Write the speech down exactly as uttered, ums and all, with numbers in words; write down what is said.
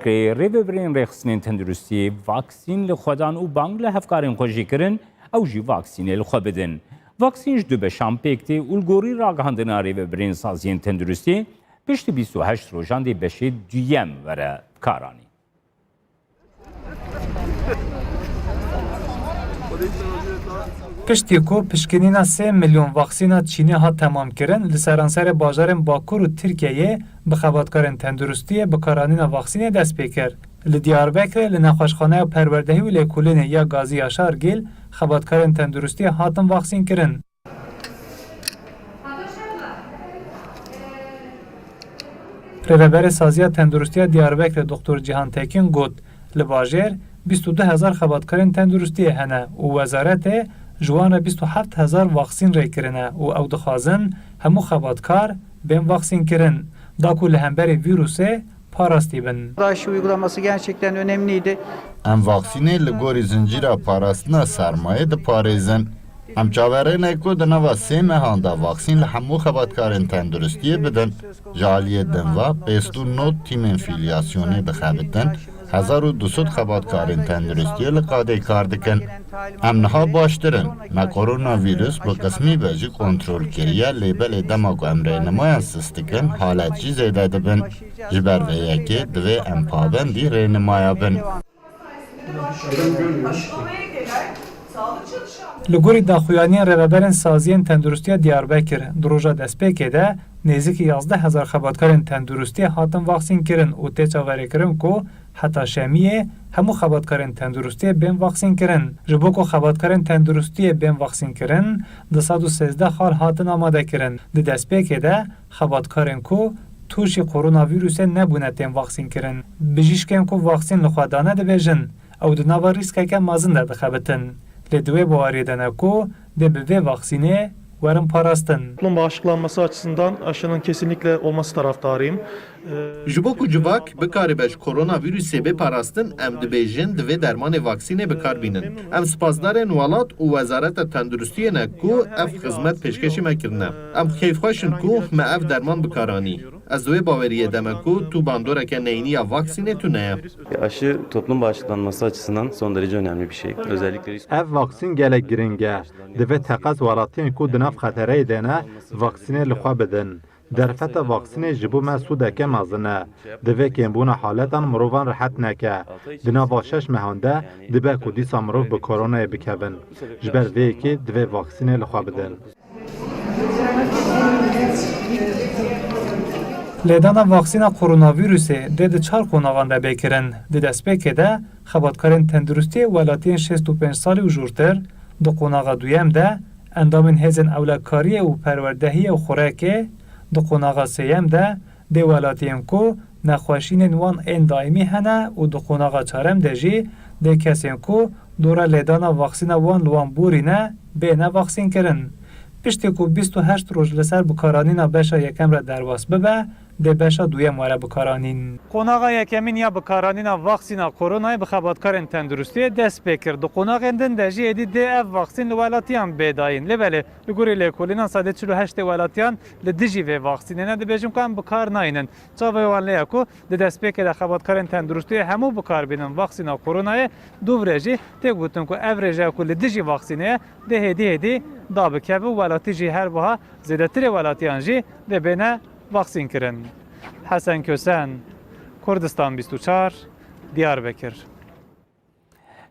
Rêveberên rêxistinên tenduristiyê vaksîn li xwe dan û bang li hevkarên xwe jî kirin, ew jî vaksînê li xwe bidin. Vaksîn ji du beşan pêk tê û li gorî ragihandina rêveberên saziyên tenduristiyê, piştî bîst û heşt rojan dê beşê duyem were karanîn. Piştî ku pişkinîna sê milyon vaksîna Çînê hat temamkirin, li seranserê bajarên Bakur û Tirkiyeyê bi xebatkarên tenduristiyê bi karanîna vaksînê dest pê kir. Li Diyarbekirê li Nexweşxaneya Perwerdehî û Lêkolînê ya Gazî Yaşargîl xebatkarên tenduristiyê hatin vaksînkirin. Rêveberê Saziya Tenduristiya Diyarbekirê Doktor Cîhan Tekîn got, li bajêr bîst û du hezar xebatkarên tenduristiyê hene û wezaretê ji wan re bîst û heft hezar vaksîn rê kirine û ew dixwazin hemû xebatkar bên vaksînkirin, da ku li hemberî vîrusê parastî bin. Aşı uygulaması gerçekten önemliydi. Em vaksînê li gorî zincîra parastina sermayê diparêzin. Em çaverêne ku di nava sê mehan de vaksîn li hemû xebatkarên tenduristiyê bidin. Ji aliyê din ve pênc sed û nod tîmên fîlyasyonê dixebitin, hezar û du sed xebatkarên tenduristiyê li qadê kar dikin. Em niha baştir in. Me koronavîrus bi qismî be jî kontrol kiriye, lê belê dema ku em rênimayan sist dikin, halet jî zêde dibin. Ji ber vê yekê divê em pabendî rênimaya bin. Li gorî daxuyaniyên rêveberên saziyên tenduristiya Diyarbekir, di roja destpêkê de nêzîkî yazdeh hezar xebatkarên tenduristiyê hatin vaksînkirin û tê çaverêkirin ku heta şemiyê hemû xebatkarên tenduristiyê bên vaksînkirin. Ji bo ku xebatkarên tenduristiyê bên vaksînkirin, du sed û sêzdeh xal hatin amadekirin. Di destpêkê de xebatkarên ku tûşî koronavîrusê nebûne tên vaksînkirin. Bijîşkên ku vaksîn li xwe dane dibêjin, ew di nava rîskeke mezin de dixebitin. Lê di wê baweriyê de ne ku dê bi vê vaksînê werin parastin. Toplum bağışıklanması açısından aşının kesinlikle olması taraftarıyım. Ji bo ku civak bikaribe ji koronavîrusê bê parastin, em dibêjin divê dermanê vaksînê bi kar bînin. Em spasdarên welat û Wezareta Tenduristiyê ne ku ev xizmet pêşkêşî me kirine. Em kêfxweş in ku me ev derman bi kar anî. Ez wê baweriyê de me ku tu bandoreke neyînî ya vaksînê tune ye. Aşı toplum bağışıklanması açısından son derece önemli bir şey. Özellikle risk Ev vaksîn gelek giring e. Divê teqez welatiyên ku di nav xetereyê de ne, vaksînê li xwe bidin. Derfeta vaksînê ji bo me sûdeke mezin e. Divê kêmbûna haletan mirovan rihet neke. Di nava şeş mehan de dibe ku dîsa mirov bi koronayê bikevin. Ji ber vê yekê divê vaksînê li xwe bidin. Lêdana vaksîna koronavîrusê dê di çar qonaxan de bê kirin. Di destpêkê de xebatkarên tenduristiyê welatiyên şêst û pênc salî û jûrtir, di qonaxa duyem de endamên hêzên ewlekariyê û perwerdehiyê û xurekê, di qonaxa sêyem de dê welatiyên ku nexweşînên wan ên daîmî hene û di qonaxa çarem de jî dê kesên ku dora lêdana vaksîna wan li wan borîne, bêne vaksînkirin. Piştî ku bîst û heşt roj li ser bikaranîna beşa yekem re derbas bibe, dê beşa duyem were bikaranîn. Qonaxa yekemîn ya bikaranîna vaksîna koronayê bi xebatkarên tenduristiyê dest pê kir. Di qonaxên din de jî êdî dê ev vaksîn li welatiyan bê dayîn. Lê belê, li gorî lêkolînan sedê çil û heştê welatiyan li dijî vê vaksînê ne, dibêjin ku em bi kar nayînin. Çavê wan lê ye ku di destpêkê de xebatkarên tenduristiyê hemû bi kar bînin vaksîna koronayê, dûvre jî tê gotin ku ev rêje ku li dijî vaksînê ye, dê hêdî hêdî dabikeve û welatî jî her wiha zêdetirê welatiyan jî dê bêne vaksîn kirin. Hesen Kösen, Kurdistan bîst û çar, Diyarbekir.